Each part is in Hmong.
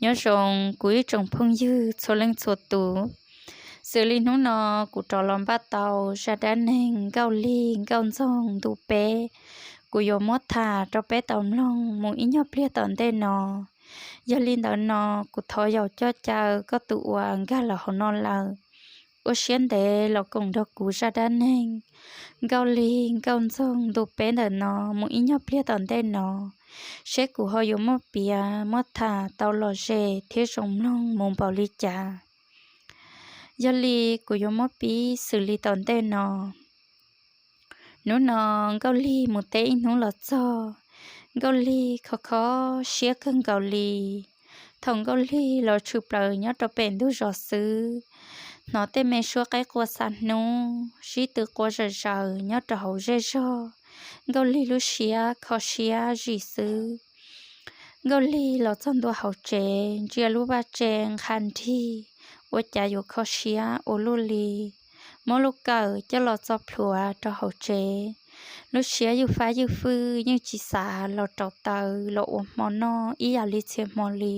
Nyob zoo kuv ib tsoom phooj ywg txhua leej txhua tus, xws li hnub no kuv rov los npaj tau zaj dab neeg Nkauj Lig Nkauj Ntxoog ntu peb, kuv yuav muab tham rau peb tau mloog mus ib nyuag pliag tom ntej no. Yog li ntawd no, kuv thov yaum coj caw koj tus uas nkag los hauv no lawm, ua siab ntev los koom nrog kuv zaj dab neeg Nkauj Lig Nkauj Ntxoog ntu peb ntawm no mus ib nyuag pliag tom ntej no, seb kuv ho yuav muab piav muab tham tau lom zem thiab zoo mloog mus npaum li cas. Yog li kuv yuav muab pib xws li tom ntej no. Hnub no Nkauj Lig mus teb ib hnub los txog, Nkauj Lig kho kho siab kawg nkaus li. Thaum Nkauj Lig los tshwm plaws nyob rau pem ntug zos xwb, hnov tej me suab qaib qua xa hnub sib tw qua zom zaws nyob rau hauv zej zog, Nkauj Lig lub siab kho siab zim xwb. Nkauj Lig los txog ntua hauv tsev, ntsia lub vaj tse nqha nrig, ua cas yuav kho siab ua luaj li. Muab lub kawm coj los txo plhuav rau hauv tsev, lub siab ywj fab ywj fwj yeej tsis xav los rauv taws los ua hmo noj ib yam li txhia hmo li.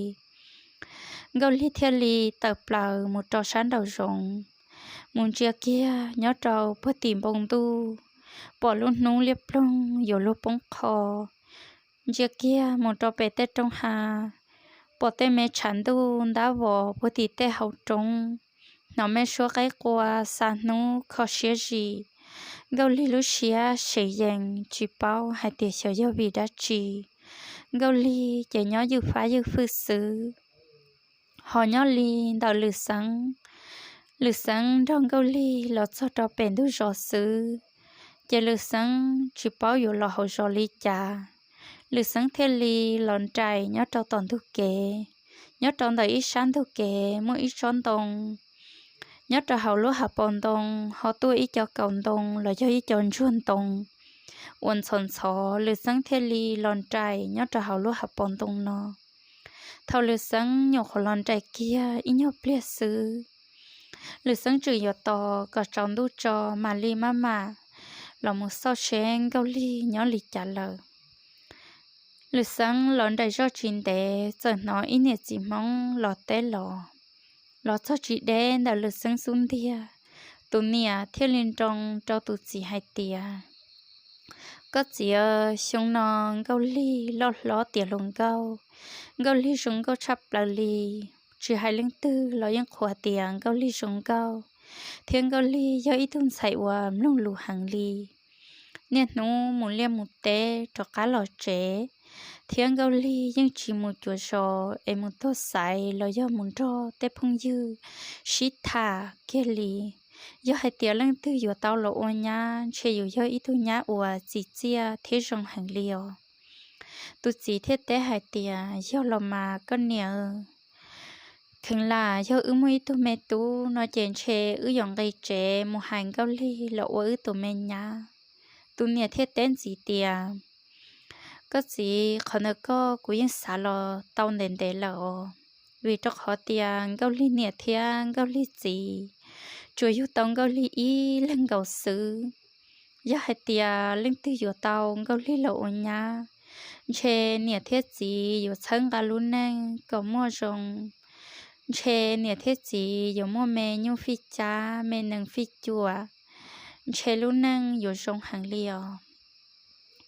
Nkauj Lig thiaj li tawm plaws mus rau sab nraum zoov, mus ntsia kiag nyob rau puag tim npoo ntuj, pom lub hnub liab ploog yuav luag poob qho. Ntsia kiag mus rau pem tej roob hav, pom tej me tshav ntuj ntab vos puag tim tej hauv roob, hnov me suab qaib qua xa hnub kho siab zim. Nkauj Lig lub siab sev yees tsis paub hais tias xyov yog vim dab tsi, Nkauj Lig ces nyob ywj fab ywj fwj xwb. Ho nyob li ntawm Lwm Xeeb, Lwm Xeeb nrog Nkauj Lig los txog rau pem ntug zos xwb, ces Lwm Xeeb tsis paub yuav los hauv zos li cas, Lwm Xeeb thiaj li los nraim nyob rau tom ntug kev. Nyob rau ntawm ib sab ntug kev muaj ib tsob ntoo, nyob rau hauv lub hav paus ntoo ho tuaj ib co kaus ntoo los yog ib co ntsuag ntoo uas ntxhov ntxhov, Lwm Xeeb thiaj li los nraim nyob rau hauv lub hav paus ntoo no. Thaum Lwm Xeeb nyuam qhuav los nraim kiag ib nyuag pliag xwb, Lwm Xeeb tseem yuav tos kom tsaus ntuj tso mam li maj mam los mus xauj seb Nkauj Lig nyob li cas lawm. Lwm Xeeb los nraim zoj tsis ntev txawm hnov ib niam txiv Hmoob los teb los, los txog tsis deb ntawm Lwm Xeeb xub ntiag. Tus niam thiaj li nroo rau tus txiv hais tias, Koj txiv, xyoo no Nkauj Lig loj hlob tiav hluas nkauj, Nkauj Lig zoo nkauj tshaj plaws li. Tsis hais leej twg los yeej qhuas tias Nkauj Lig zoo nkauj, thiab Nkauj Lig yog ib tug ntxhais uas mloog lus heev li. Niaj hnub mus liaj mus teb rov qab los tsev, thiab Nkauj Lig yeej tsis mus cuav zos es mus tuag xaiv los yog mus nrog tej phooj ywg sib tham kiag li. Yog hais tias leej twg yuav tau los ua nyab ntshe yuav yog ib tug nyab uas txim txiaj thiab zoo heev li os. Tus txiv thiaj teb hais tias, Yog los mas koj niam, kheev lam yog wb muaj ib tug me tub no ces ntshe wb yuav nqis tsev mus hais Nkauj Lig los ua wb tus me nyab. Tus niam thiaj teb ntxiv tias, Koj txiv, qhov ntawd koj kuv yeej xav los tau ntev ntev lawm os, vim rau qhov tias Nkauj Lig niam thiab Nkauj Lig txiv tsuas yug tau Nkauj Lig ib leeg nkaus xwb. Yog hais tias leej twg yuav tau Nkauj Lig los ua nyab, ntshe niam thiab txiv yuav txhawb nqa lub neej kom muaj zoo. Ntshe niam thiab txiv yuav muaj me nyuj fij cab me nees fij cuam, ntshe lub neej yuav zoo heev li os.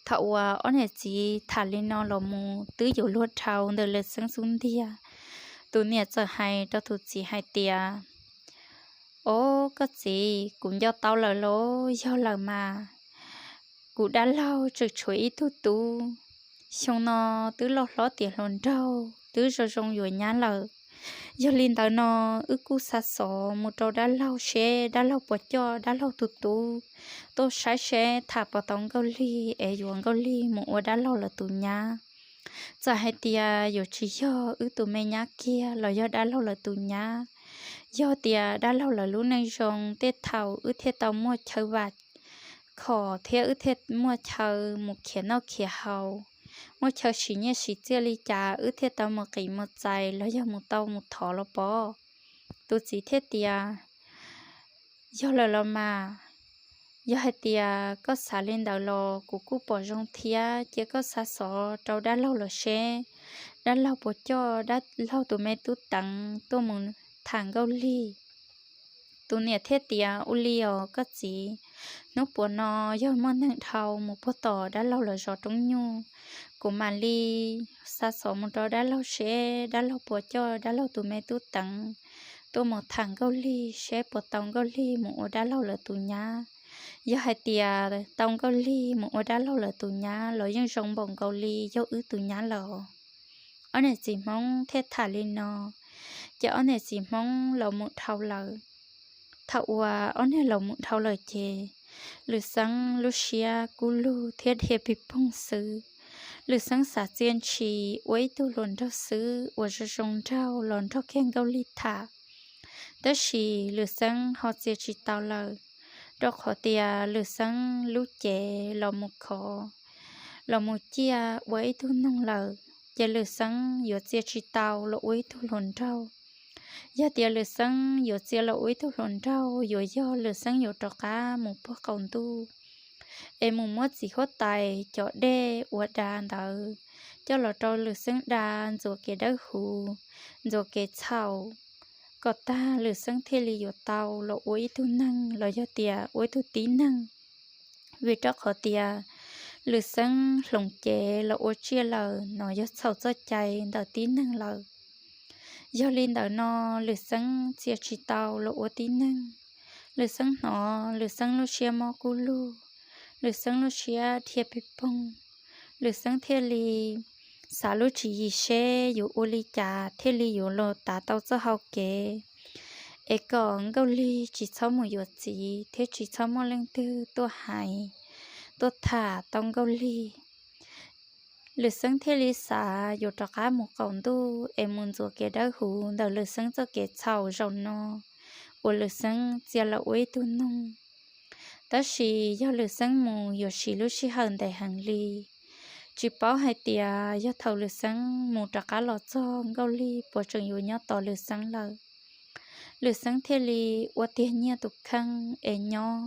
Thaum uas ob niam txiv tham li no los mus twb yuav luag dhau ntawm Lwm Xeeb xub ntiag, tus niam txawm hais rau tus txiv hais tias, Ob, koj txiv, kuv nco tau lawm lauj, yog lawm mas. Kuv dab laug tseem tshuav ib tug tub, xyoo no twb loj hlob tiav hluas nraug twb zoo zoo yuav nyab lawm. Yog li ntawd no, wb kuj xa xov mus rau dab laug seb dab laug puas coj dab laug tus tub tuaj saib seb tham puas tau Nkauj Lig es yuav Nkauj Lig mus ua dab laug lawv tus nyab. Txawm hais tias yuav tsis yog wb tus me nyab kiag los yog dab laug lawv tus nyab, yog tias dab laug lawv lub neej zoo tej thaum wb thiaj tau muaj chaw vam khom thiab wb thiaj muaj chaw mus khiav noj khiav haus, muaj chaw siv nyiaj siv txiaj li cas wb thiaj tau mus qiv mus txais los yog mus tau mus thov los pob. Tus txiv thiaj tias, Yog lawm los mas, yog hais tias koj xav li ntawd los kuv kuj pom zoo thiab, cia koj xa xov rau dab laug lawv seb dab laug puas coj dab laug tus me tub Teev tuaj mus tham Nkauj Lig. Tus niam thiaj tias, Ua li os koj txiv, hnub puas no yog muaj neeg dhau mus puag tom dab laug lawv zos Roob Nyuj, kuv mam li xa xov mus rau dab laug seb dab laug puas coj dab laug tus me tub Teev tuaj mus tham Nkauj Lig seb puas tau Nkauj Lig mus ua dab laug lawv tus nyab. Yog hais tias tau Nkauj Lig mus ua dab laug lawv tus nyab los yeej zoo npaum nkaus li yog wb tus nyab lawm. Ob niam txiv Hmoob thiaj tham li no, ces ob niam txiv Hmoob los mus dhau lawm. Thaum uas ob niag los mus dhau lawm ces Lwm Xeeb lub siab kub lug thiab dhia pig poog xwb. Lwm Xeeb xav txia ntshis ua ib tug hluas nraug xwb uas zoo zoo nraug los nrog kiag Nkauj Lig tham. Tab sis Lwm Xeeb ho txia tsis tau lawm, rau qhov tias Lwm Xeeb lub cev los mus khov, los mus ciaj ua ib tug noog lawm, ces Lwm Xeeb yuav txia tsis tau los ua ib tug hluas nraug. Yog tias Lwm Xeeb yuav txia los ua ib tug hluas nraug yuav yog Lwm Xeeb yuav rov qab mus puag qaum ntuj es mus muab txiv huab tais cov dej uas da ntawd coj los rau Lwm Xeeb da ntxuav kev dawb huv, ntxuav kev txhaum, kom tag Lwm Xeeb thiaj li yuav tau los ua ib tug neeg los yog tias ua ib tug tib neeg. Vim rau qhov tias Lwm Xeeb hloov cev los ua tsiaj lawm no yog txhaum txoj cai ntawm tib neeg lawm. Yog li ntawd no Lwm Xeeb txia tsis tau los ua tib neeg. Lwm Xeeb hnov Lwm Xeeb lub siab mob kub lug, Lwm Xeeb lub siab dhia pig poog. Lwm Xeeb thiaj li xav lub tswv yim seb yuav ua li cas thiaj li yuav los tav tau txoj hau kev es kom Nkauj Lig tsis txhob mus yuav txiv thiab tsis txhob muaj leej twg tuaj hais, tuaj tham tau Nkauj Lig. Lwm Xeeb thiaj li xav yuav rov qab mus qaum ntuj es mus ntxuav kev dawb huv ntawm Lwm Xeeb txoj kev txhaum zaum no uas Lwm Xeeb txia los ua ib tug noog. Tab sis yog Lwm Xeeb mus yuav siv lub sij hawm ntev heev li, tsis paub hais tias yog thaum Lwm Xeeb mus rov qab los txog Nkauj Lig puas tseem yuav nyob tos Lwm Xeeb lawm. Lwm Xeeb thiaj li ua tiag nyiaj tus kheej es nyob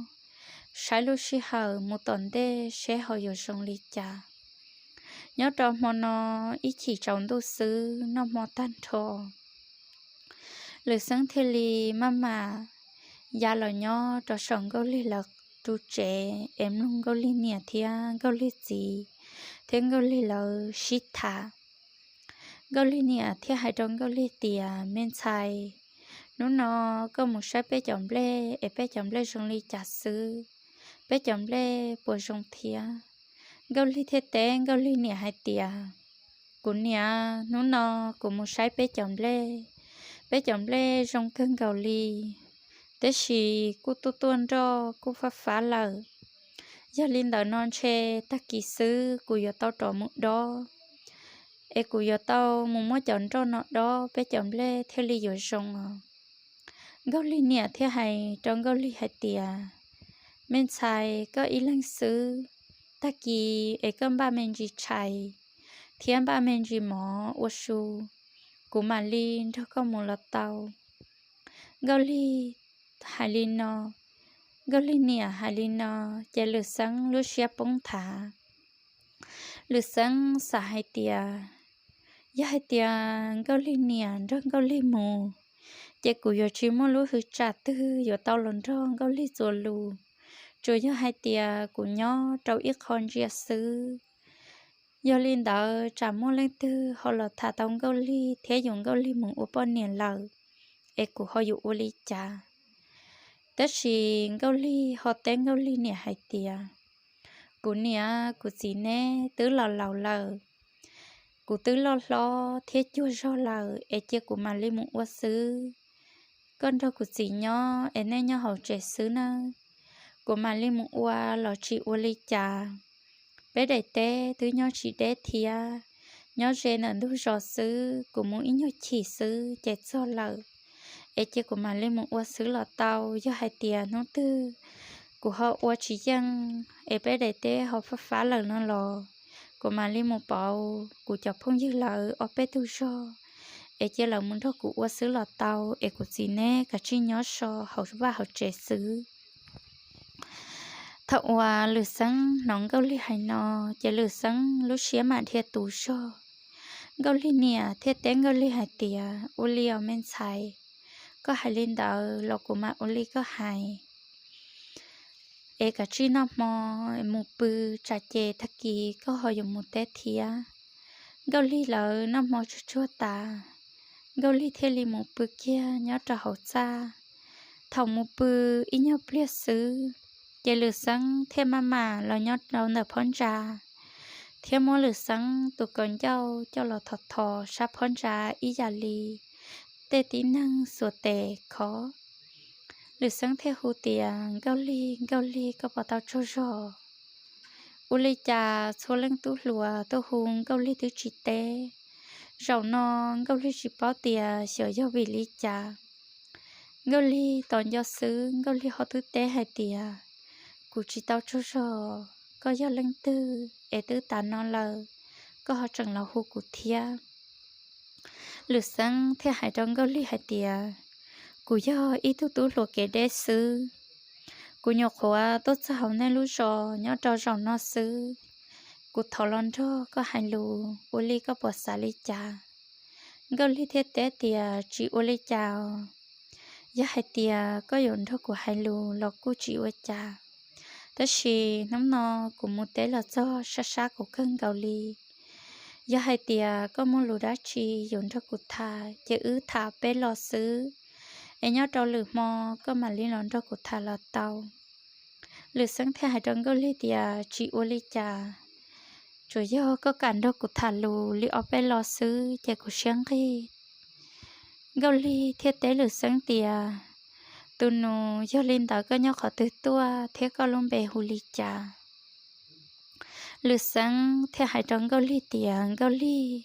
saib lub sij hawm mus tom ntej seb ho yuav zoo li cas. Nyob rau hmo no ib chim tsaus ntuj xwb noj hmo tag nrho, Lwm Xeeb thiaj li maj mam ya los nyob rau saum Nkauj Lig lawv ru tsev es mloog Nkauj Lig niam thiab Nkauj Lig txiv thiab Nkauj Lig lawv sib tham. Nkauj Lig niam thiaj hais rau Nkauj Lig tias, Me ntxhais, hnub no koj mus saib peb cov nplej es peb cov nplej zoo li cas xwb, peb cov nplej puas zoo thiab? Nkauj Lig thiaj teb Nkauj Lig niam hais tias, Kuv niam, hnub no kuv mus saib peb cov nplej, peb cov nplej zoo kawg nkaus li, tab sis kuj tuaj tuaj nroj kuj fab fab lawm. Yog li ntawd no ntshe tag kis xwb kuv yuav tau rov mus dob, es kuv yuav tau mus muab cov nroj no dob peb cov nplej thiaj li yuav zoo os. Nkauj Lig niam thiaj hais rau Nkauj Lig hais tias, Me ntxhais, koj ib leeg xwb, tag kis es koj npaj me ntsis tshais thiab npaj me ntsis mov ua su, kuv mam li nrog koj mus los tau. Nkauj Lig hais li no, Nkauj Lig niam hais li no, ces Lwm Xeeb lub siab poob nthav. Lwm Xeeb xav hais tias, yog hais tias Nkauj Lig niam nrog Nkauj Lig mus, ces kuv yuav tsis muaj lub hwv tsam twg yuav tau los nrog Nkauj Lig txuas lus, tsuas yog hais tias kuv nyob rau ib qho ntsia xwb. Yog li ntawd tsam muaj leej twg ho los tham tau Nkauj Lig thiab yuav Nkauj Lig mus ua poj niam lawm, es kuv ho yuav ua li cas? Tab sis Nkauj Lig ho teb Nkauj Lig niam hais tias, Kuv niam, kuv txiv neb twb los laus lawm, kuv twb loj hlob thiab cuag zog lawm, es cia kuv mam li mus ua xwb. Koj nrog kuv txiv nyob es nej nyob hauv tsev xwb nawb, kuv mam li mus ua los tsis ua li cas. Peb daim teb twb nyob tsis deb thiab, nyob ze ntawm ntug zos xwb, kuv mus ib nyuag chim xwb ces txog lawm, es cia kuv mam li mus ua xwb los tau. Yog hais tias hnub twg kuv ho ua tsis yeej es peb daim teb ho fab fab lawm no los, kuv mam li mus pauv kuv cov phooj ywg lawv ob peb tug zog, es cia lawv mus nrog kuv ua xwb los tau, es kuv txiv neb kav tsij nyob so hauv vaj hauv tsev xwb. Thaum uas Lwm Xeeb hnov Nkauj Lig hais no, ces Lwm Xeeb lub siab mam dhia tu zog. Nkauj Lig niam thiaj teb Nkauj Lig hais tias, Ua li os me ntxhais, koj hais li ntawd los kuv mam ua li koj hais. Es kav tsij noj hmo mus pw, tsam ces tag kis koj ho yuav mus teb thiab. Nkauj Lig lawv noj hmo tsuag tsuag tas, Nkauj Lig thiaj li mus pw kiag nyob rau hauv txaj. Thaum mus pw ib nyuag pliag xwb, ces Lwm Xeeb thiaj maj mam los nyob rau ntawm phab ntsa, thiab muab Lwm Xeeb tus kaus ncauj coj los thov thov sab phab ntsa ib yam li tej tib neeg xuas tes khov. Lwm Xeeb thiaj hu tias, Nkauj Lig, Nkauj Lig, koj puas tau tsaug zog? Ua li cas txhua leej tub hluas tuaj hu Nkauj Lig twb tsis teb. Zaum no Nkauj Lig tsis paub tias xyov yog vim li cas. Nkauj Lig tos nco xwb, Nkauj Lig ho twb teb hais tias, Kuv tsis tau tsaug zog, koj yog leej twg es twb tas no lawm, koj ho tseem los hu kuv thiab? Lwm Xeeb thiaj hais rau Nkauj Lig hais tias, Kuv yog ib tug tub hluas kev deb xwb. Kuv nyuam qhuav tuaj txog hauv nej lub zos nyob rau zaum no xwb. Kuv thov los nrog koj hais lus, ua li koj puas xav li cas? Nkauj Lig thiaj teb tias, Tsis ua li cas. Yog hais tias koj yuav nrog kuv hais lus los kuj tsis ua cas, tab sis hnub no kuv mus teb los txog sab sab kuv kawg nkaus li. Yog hais tias koj muaj lus dab tsi yuav nrog kuv tham ces wb tham peb los xwb, es nyob rau lwm hmo koj mam li los nrog kuv tham los tau. Lwm Xeeb thiaj hais rau Nkauj Lig tias, Tsis ua li cas, tsuas yog koj kam nrog kuv tham lus li ob peb los xwb ces kuv siab nqig. Nkauj Lig thiaj teb Lwm Xeeb tias, Tus nus, yog li ntawd koj nyob qhov twg tuaj thiab koj lub npe hu li cas? Lwm Xeeb thiaj hais rau Nkauj Lig tias, Nkauj Lig,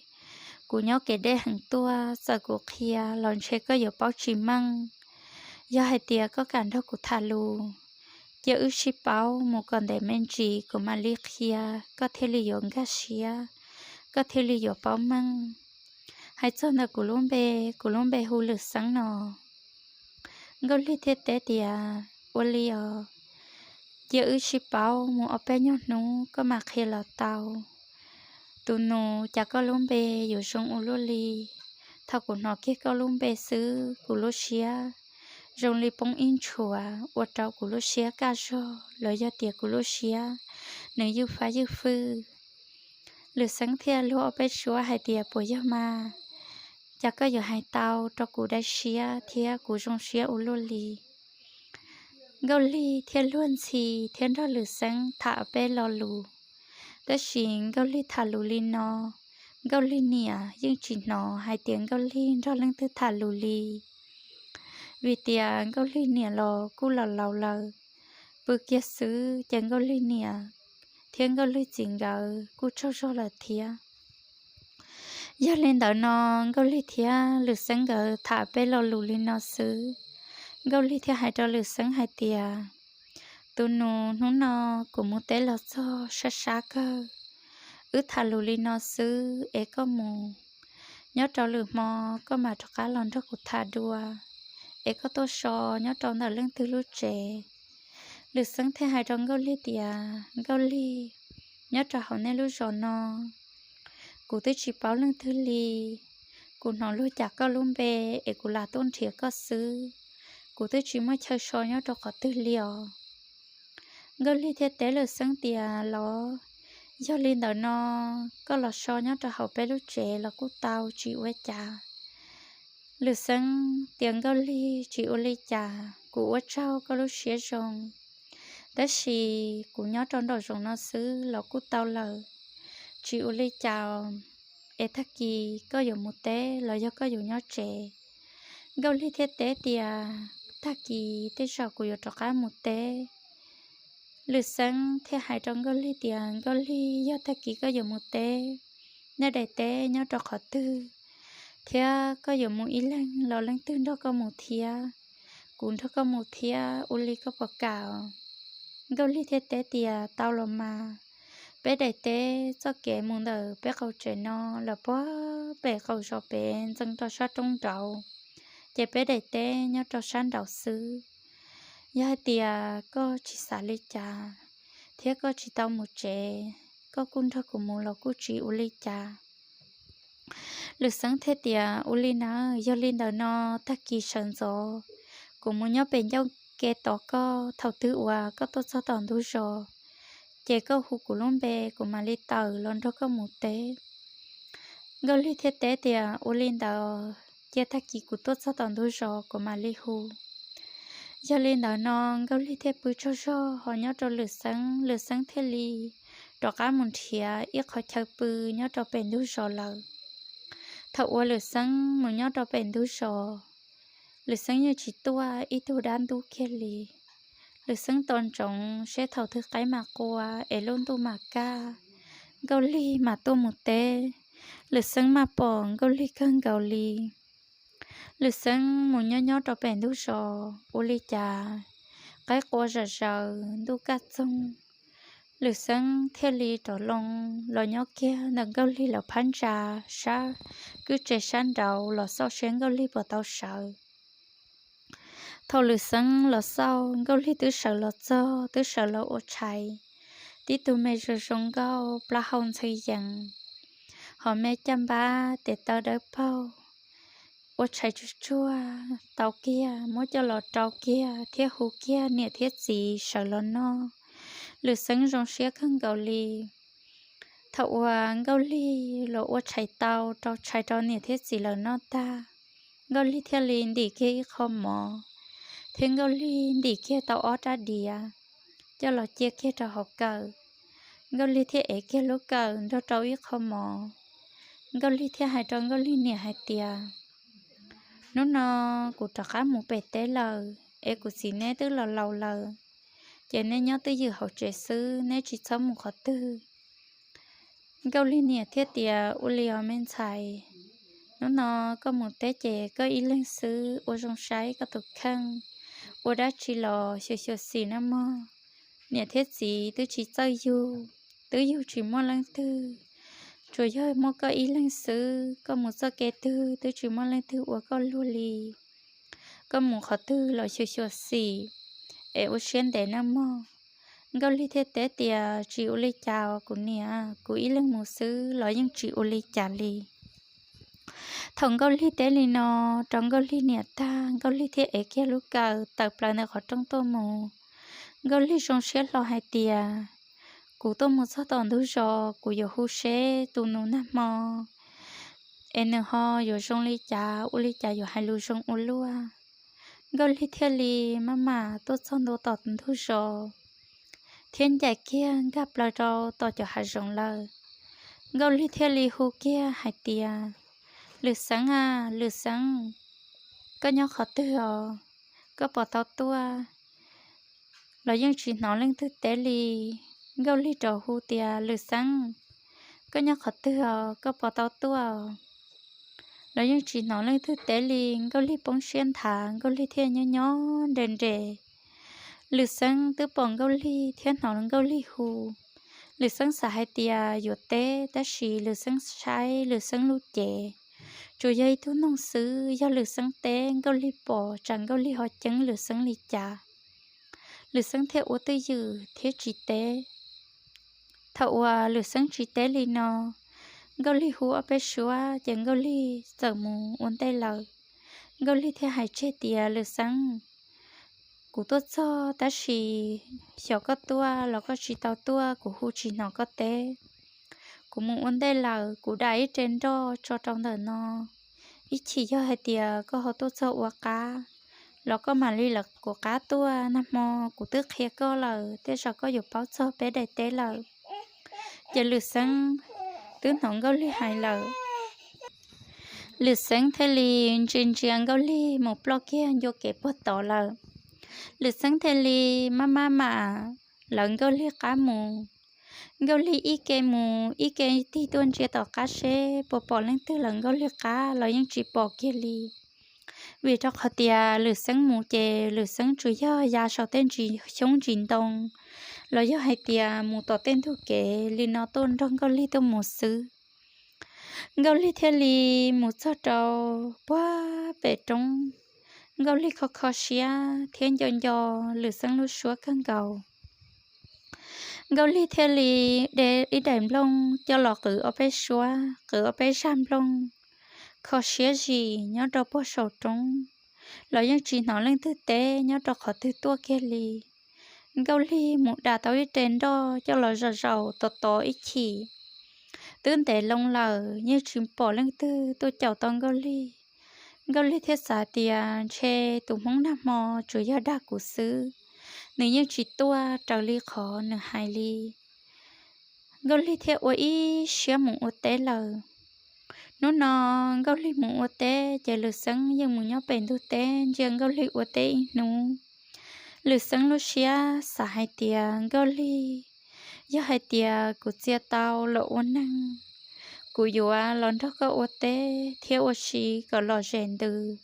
kuv nyob kev deb heev tuaj, txawm kuv qhia los ntshe koj yuav paub tsis meej. Yog hais tias koj kam nrog kuv tham lus, cia wb sib paub mus kom ntev me ntsis kuv mam li qhia, koj thiaj li yuav nkag siab, koj thiaj li yuav paub meej. Hais txog ntawm kuv lub npe, kuv lub npe hu Lwm Xeeb no. Nkauj Lig thiaj teb tias, Ua li os, cia wb sib paub mus ob peb nyuag hnub koj mam qhia los tau. Tus nus, cas koj lub npe yuav zoo ua luaj li? Thaum kuv hnov kiag koj lub npe xwb kuv lub siab zoo li poob ib ntshuav, ua rau kuv lub siab kaj zog los yog tias kuv lub siab nws ywj fab ywj fwj. Lwm Xeeb thiaj luag ob peb suab hais tias, Puas yog mas? Cas koj yuav hais tau rau kuv dai siab thiab kuv zoo siab ua luaj li? Nkauj Lig thiaj luag ntxhi thiab nrog Lwm Xeeb tham peb lo lus. Tab sis Nkauj Lig tham lus li no, Nkauj Lig niam yeej tsis hnov hais tias Nkauj Lig nrog leej twg tham lus li. Vim tias Nkauj Lig niam los kuj laus laus lawm, pw kiag xwb ces Nkauj Lig niam thiab Nkauj Lig txiv nkawd kuj tsaug zog lawm thiab. Yog li ntawd no, Nkauj Lig thiab Lwm Xeeb nkawd tham peb lo lus li no xwb. Nkauj Lig thiaj hais rau Lwm Xeeb hais tias, Tus nus, hnub no kuv mus teb los txog sab sab kawg, wb tham lus li no xwb es koj mus, nyob rau lwm hmo koj mam rov qab los nrog kuv tham dua, es koj tuaj so nyob rau ntawm leej twg lub tsev. Lwm Xeeb thiaj hais rau Nkauj Lig tias, Nkauj Lig, nyob rau hauv nej lub zos no, kuv twb tsis paub leej twg li. Kuv hnov luag cam koj lub npe es kuv lam tuaj nrhiav koj xwb. Kuv twb tsis muaj chaw so nyob rau qhov twg li os. Nkauj Lig thiaj teb Lwm Xeeb tias, Los, yog li ntawd no, koj los so nyob rau hauv peb lub tsev los kuj tau, tsis ua cas. Lwm Xeeb tias, Nkauj Lig, tsis ua li cas, kuv ua tsaug koj lub siab zoo, tab sis kuv nyob rau nraum zoov no xwb los kuj tau lawm, tsis ua li cas. Es tag kis koj yuav mus teb los yog koj yuav nyob tsev? Nkauj Lig thiaj teb tias, Tag kis tej zaum kuv yuav rov qab mus teb. Lwm Xeeb thiaj hais rau Nkauj Lig tias, Nkauj Lig, yog tag kis koj yuav mus teb, nej daim teb nyob rau qhov twg? Thiab koj yuav mus ib leeg los leej twg nrog koj mus thiab? Kuv nrog koj mus thiab, ua li koj puas kam? Nkauj Lig thiaj teb tias, Tau los mas. Peb daim teb txoj kev mus ntawm peb qaum tsev no los puag pem qaum zos pem ntxeev rau sab roob nraud, ces peb daim teb nyob rau sab nraud xwb. Yog hais tias koj tsis xav li cas thiab koj tsis tau mus tsev, koj kuj nrog kuv mus los kuj tsis ua li cas. Lwm Xeeb thiaj tias, Ua li nawb, yog li ntawd no tag kis sawv ntxov kuv mus nyob pem ncauj ke tos koj, thaum twg uas koj tuaj txog tom ntug zos ces koj hu kuv lub npe, kuv mam li tawm los nrog koj mus teb. Nkauj Lig thiaj teb tias, Ua li ntawd cia tag kis kuv tuaj txog tom ntug zos kuv mam li hu. Yog li ntawd no Nkauj Lig thiaj pw tsaug zog ho nyob rau Lwm Xeeb, Lwm Xeeb thiaj li rov qab mus nrhiav ib qhov chaw pw nyob rau pem ntug zos lawm. Thaum uas Lwm Xeeb mus nyob rau pem ntug zos, Lwm Xeeb yeej tsis tuaj ib tug dab ntub kiag li. Lwm Xeeb tos ntsoov seb thaum twg qaib mam qua es lub ntuj mam kaj, Nkauj Lig mam tuaj mus teb. Lwm Xeeb maj pom Nkauj Lig kawg nkaus li. Lwm Xeeb mus nyob nyob rau pem ntug zos ua li cas qaib qua zom zaws ntuj kaj txoog. Lwm Xeeb thiaj li rov loo los nyob kiag ntawm Nkauj Lig lawv phab ntsa sab kwj tse sab nraud los xauj seb Nkauj Lig puas tau sawv. Thaum Lwm Xeeb los xauj, Nkauj Lig twb sawv los txog, twb sawv los ua tshais, tib tug me zoo zoo nkauj, plaub hau ntxhw yees, ho me caj npab tes taw dawb paug, ua tshais tsuag tsuag tau kiag muab coj los rau kiag thiab hu kiag niam thiab txiv sawv los noj. Lwm Xeeb zoo siab kawg nkaus li. Thaum uas Nkauj Lig los ua tshais tau rau tshais rau niam thiab txiv lawv noj tag, Nkauj Lig thiaj li ntim kiag ib qho mov thiab Nkauj Lig ntim kiag tau ob rab diav coj los cia kiag rau hauv kawm. Nkauj Lig thiaj ev kiag lub kawm nrog rau ib qho mov. Nkauj Lig thiaj hais rau Nkauj Lig niam hais tias, Hnub no kuv rov qab mus pem teb lawm es kuv txiv neb twb los laus lawm, ces neb nyob twj ywm hauv tsev xwb, neb tsis txhob mus qhov twg. Nkauj Lig niam thiaj tias, Ua li os me ntxhais, hnub no koj mus teb ces koj ib leeg xwb ua zoo saib koj tus kheej, ua dab tsi los xyuam xyuam xim nawb mog. Niam thiab txiv twb tsis txawj yug, twb yug tsis muaj leej twg, tsuas yog muaj koj ib leeg xwb, koj mus txoj kev twg twb tsis muaj leej twg ua koj luag li. Koj mus qhov twg los xyuam xyuam xim es ua siab ntev nawb mog. Nkauj Lig thiaj teb tias, Tsis ua li cas os kuv niam, kuv ib leeg mus xwb los yeej tsis ua li cas li. Thaum Nkauj Lig teb li no rau Nkauj Lig niam tag, Nkauj Lig thiaj ev kiag lub kawm tawm plaws ntawm qhov rooj tuaj mus. Nkauj Lig zoo siab hlo hais tias, Kuv tuaj mus txog tom ntug zos, kuv yuav hu seb tus nus nag hmo es nws ho yuav zoo li cas, ua li cas yuav hais lus zoo ua luaj. Nkauj Lig thiaj li maj mam tuaj txog ntua tom ntug zos thiab ncaim kiag nkag plaws rau tom cov hav zoov lawm. Nkauj Lig thiaj li hu kiag hais tias, Lwm Xeeb a, Lwm Xeeb, koj nyob qhov twg os? Koj puas tau tuaj? Los yeej tsis hnov leej twg teb li. Nkauj Lig rov hu tias, Lwm Xeeb, koj nyob qhov twg os? Koj puas tau tuaj? Los yeej tsis hnov leej twg teb li. Nkauj Lig poob siab nthav, Nkauj Lig thiaj nyob nyob nres nres. Lwm Xeeb twb pom Nkauj Lig thiab hnov Nkauj Lig hu. Lwm Xeeb xav hais tias yuav teb, tab sis Lwm Xeeb saib Lwm Xeeb lub cev, tsuas yog ib tug noog xwb, yog Lwm Xeeb teb Nkauj Lig pom tsam Nkauj Lig ho ceeb Lwm Xeeb li cas. Lwm Xeeb thiaj ua twj ywm thiab tsis teb. Thaum uas Lwm Xeeb tsis teb li no, Nkauj Lig hu ob peb suab ces Nkauj Lig txawm mus ua ntej lawm. Nkauj Lig thiaj hais tseg tias, Lwm Xeeb, kuv tuaj txog tab sis xyov koj tuaj los koj tsis tau tuaj, kuv hu tsis hnov koj teb. Kuv mus ua ntej lawm, kuv dam ib re nroj tso rau ntawm no. Ib chim yog hais tias koj ho tuaj txog ua qab los koj mam li lawv kuv qab tuaj, nag hmo kuv twb qhia koj lawm, tej zaum koj yuav paub txog peb daim teb lawm. Ces Lwm Xeeb twb hnov Nkauj Lig hais lawm, Lwm Xeeb thiaj li ntsia ntsia Nkauj Lig mus ploj kiag ncua kev puag tod lawm. Lwm Xeeb thiaj li maj maj mam lawv Nkauj Lig qab mus. Nkauj Lig ib ke mus ib ke tig tuaj ntsia tom qab seb puas pom leej twg lawv Nkauj Lig qab los yeej tsis pom kiag li. Vim rau qhov tias Lwm Xeeb mus ces Lwm Xeeb tsuas yog ya saum tej ntsis xyoob ntsis ntoo, los yog hais tias mus tom tej ntug kev li no tuaj nrog Nkauj Lig tuaj mus xwb. Nkauj Lig thiaj li mus txog rau puag pem roob. Nkauj Lig kho kho siab thiab nco nco Lwm Xeeb lub suab kawg nkaus. Nkauj Lig thiaj li de ib daim nplooj coj los qwv ob peb suab, qwv ob peb zaj nplooj, kho siab zis nyob rau puag saum roob los yeej tsis hnov leej twg teb nyob rau qhov twg tuaj kiag li. Nkauj Lig mus dam tau ib re nroj coj los zaum zaum tos tos ib chim, twb ntev loo lawm yeej tsis pom leej twg tuaj caum tau Nkauj Lig. Nkauj Lig thiaj xav tias ntshe tus Hmoob nag hmo tsuas yog dag kuv xwb, nws yeej tsis tuaj raws li qhov nws hais li. Nkauj Lig thiaj ua ib siab mus ua teb lawm. Hnub no Nkauj Lig mus ua teb ces Lwm Xeeb yeej mus nyob pem ntug teb ntsia Nkauj Lig ua teb ib hnub. Lwm Xeeb lub siab xav hais tias Nkauj Lig, yog hais tias kuv txia tau los ua neeg, kuv yuav los nrog koj ua teb thiab ua si kom lom zem ntws.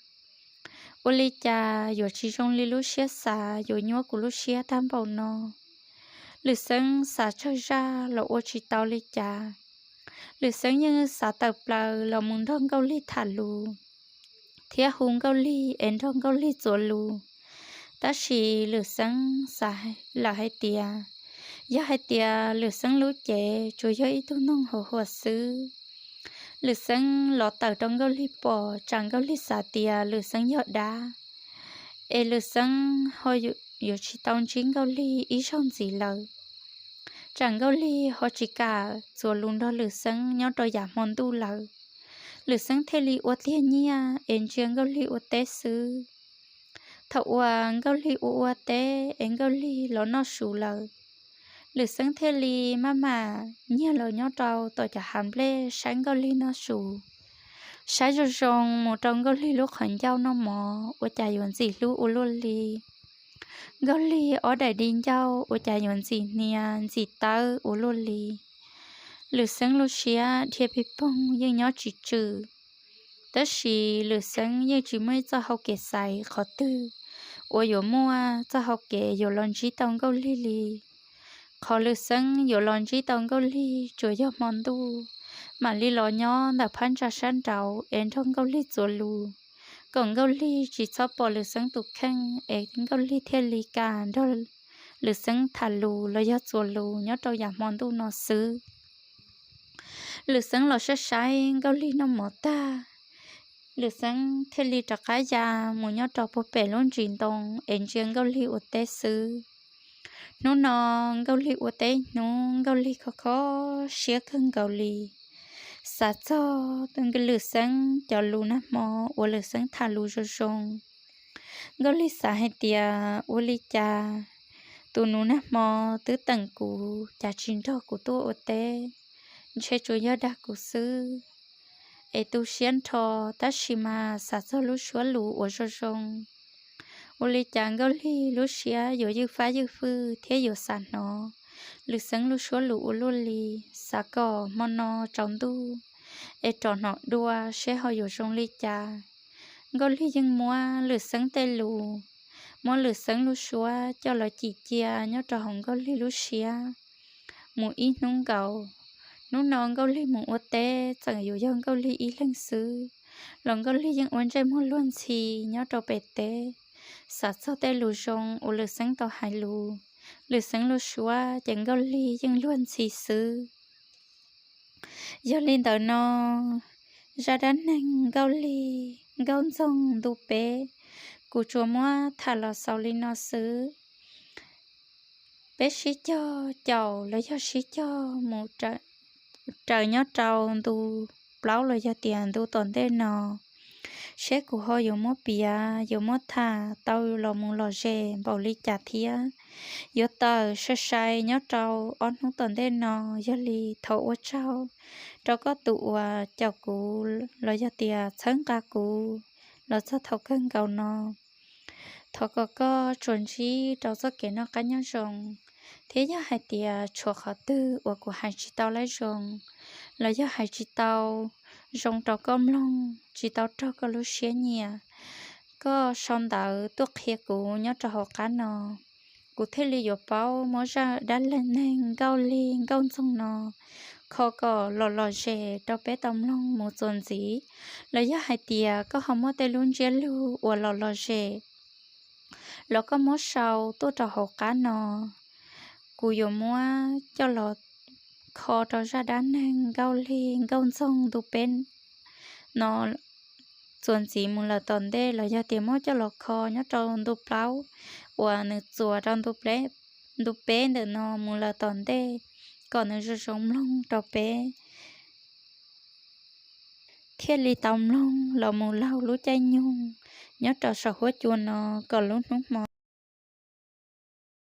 Ua li cas yuav tsis zoo li lub siab xav, yuav nyuab kuv lub siab tag npaum no. Lwm Xeeb xav tsawg zaj los ua tsis tau li cas. Lwm Xeeb yeej xav tawm plaws los mus nrog Nkauj Lig tham lus thiab hu Nkauj Lig es nrog Nkauj Lig txuas lus. Tab sis Lwm Xeeb xav lawm hais tias, yog hais tias Lwm Xeeb lub cev tsuas yog ib tug noog hauv huam xwb, Lwm Xeeb los tawm rau Nkauj Lig pom tsam Nkauj Lig xav tias Lwm Xeeb yog dab, es Lwm Xeeb ho yuav tsis tau ntsib Nkauj Lig ib zaug ntxiv lawm. Tsam Nkauj Lig ho tsis kam txuas lus nrog Lwm Xeeb nyob rau yav hmo ntuj lawm. Lwm Xeeb thiaj li ua tiag nyiaj es ntsia Nkauj Lig ua teb xwb. Thaum uas Nkauj Lig ua ua teb es Nkauj Lig los noj su lawm, Lwm Xeeb thiaj li maj mam nyiag los nyob rau tom cov hav nplej saib Nkauj Lig noj su. Saib zoo zoo mus rau Nkauj Lig lub qhov ncauj noj mov ua cas yuav ntxim hlub ua luaj li. Nkauj Lig ob daim di ncauj ua cas yuav ntxim hnia ntxim tawb ua luaj li. Lwm Xeeb lub siab dhia pig poog yeej nyob tsis tswm. Tab sis Lwm Xeeb yeej tsis muaj ib txoj hau kev xaiv qhov twg uas yuav muaj txoj hau kev yuav los ntsib tau Nkauj Lig li. Qhov Lwm Xeeb yuav los ntsib tau Nkauj Lig tsuas yog hmo ntuj mam li los nyob ntawm phab ntsa sab nraud es nrog Nkauj Lig txuas lus, kom Nkauj Lig tsis txhob pom Lwm Xeeb tus kheej es Nkauj Lig thiaj li kam nrog Lwm Xeeb tham lus los yog txuas lus nyob rau yav hmo ntuj no xwb. Lwm Xeeb los saib saib Nkauj Lig noj mov tag, Lwm Xeeb thiaj li rov qab ya mus nyob rau puag pem lub ntsis ntoo es ntsia Nkauj Lig ua teb xwb. Hnub no Nkauj Lig ua teb hnub, Nkauj Lig kho kho siab kawg nkaus li. Xav txog Lwm Xeeb cov lus nag hmo uas Lwm Xeeb tham lus zoo zoo, Nkauj Lig xav hais tias ua li cas tus nus nag hmo twb teem kuv cas tsis nrog kuv tuaj ua teb, ntshe tsuas yog dag kuv xwb. Es tu siab nrho, tab sis mas xav txog lub suab lus uas zoo zoo, ua li cas Nkauj Lig lub siab yuav ywj fab ywj fwj thiab yuav xav hnov Lwm Xeeb lub suab lus ua luaj li. Xav kom hmo no tsaus ntuj es rov hnov dua seb ho yuav zoo li cas. Nkauj Lig yeej muab Lwm Xeeb tej lus, muab Lwm Xeeb lub suab coj los cim cia nyob rau hauv Nkauj Lig lub siab mus ib hnub nkaus. Hnub no Nkauj Lig mus ua teb txawm yuav yog Nkauj Lig ib leeg xwb, los Nkauj Lig yeej ua ntsej muag luag ntxhi nyob rau pem teb, xav txog tej lus zoo uas Lwm Xeeb tau hais lus, Lwm Xeeb lub suab ces Nkauj Lig yeej luag ntxhi xwb. Yog li ntawd no, zaj dab neeg Nkauj Lig Nkauj Ntxoog ntu peb, kuv tsuas muab tham los xaus li no xwb. Peb sib cog caum los yog sib cog mus raws nyob rau ntu plaub los yog tias ntu tom ntej no, seb kuv ho yuav muab piav yuav muab tham tau los mus lom zem npaum li cas thiab. Yuav tawm sai sai nyob rau ob hnub tom ntej no. Yog li thov ua tsaug rau koj tus uas caum kuv los yog tias txhawb nqa kuv los txog thaum kawg nkaus no. Thov kom koj tsuas ntsib rau txoj kev noj qab nyob zoo, thiab yog hais tias tshuav qhov twg uas kuv hais tsis tau laib zoo, los yog hais tsis tau zoo rau koj mloog, tsis tau raug koj lub siab nyiam, koj sau ntawv tuaj qhia kuv nyob rau hauv qab no, kuv thiaj li yuav paub muab zaj dab neeg Nkauj Lig Nkauj Ntxoog no kho kom los lom zem rau peb tau mloog mus txuas ntxiv. Los yog hais tias koj ho muaj tej lub ntsiab lus uas los lom zem los koj muab sau tuaj rau hauv qab no, Kuv yuav muab coj los kho rau zaj dab neeg Nkauj Lig Nkauj Ntxoog ntu peb no txuas ntxiv mus lawm tom ntej, los yog tias muab coj los kho nyob rau ntu plaub uas nws txuas rau ntu peb ntawm no mus lawm tom ntej, kom nws zoo zoo mloog rau peb thiaj li tau mloog los mus laug lub caij nyoog nyob rau saum huab cua no kom lub hnub hmo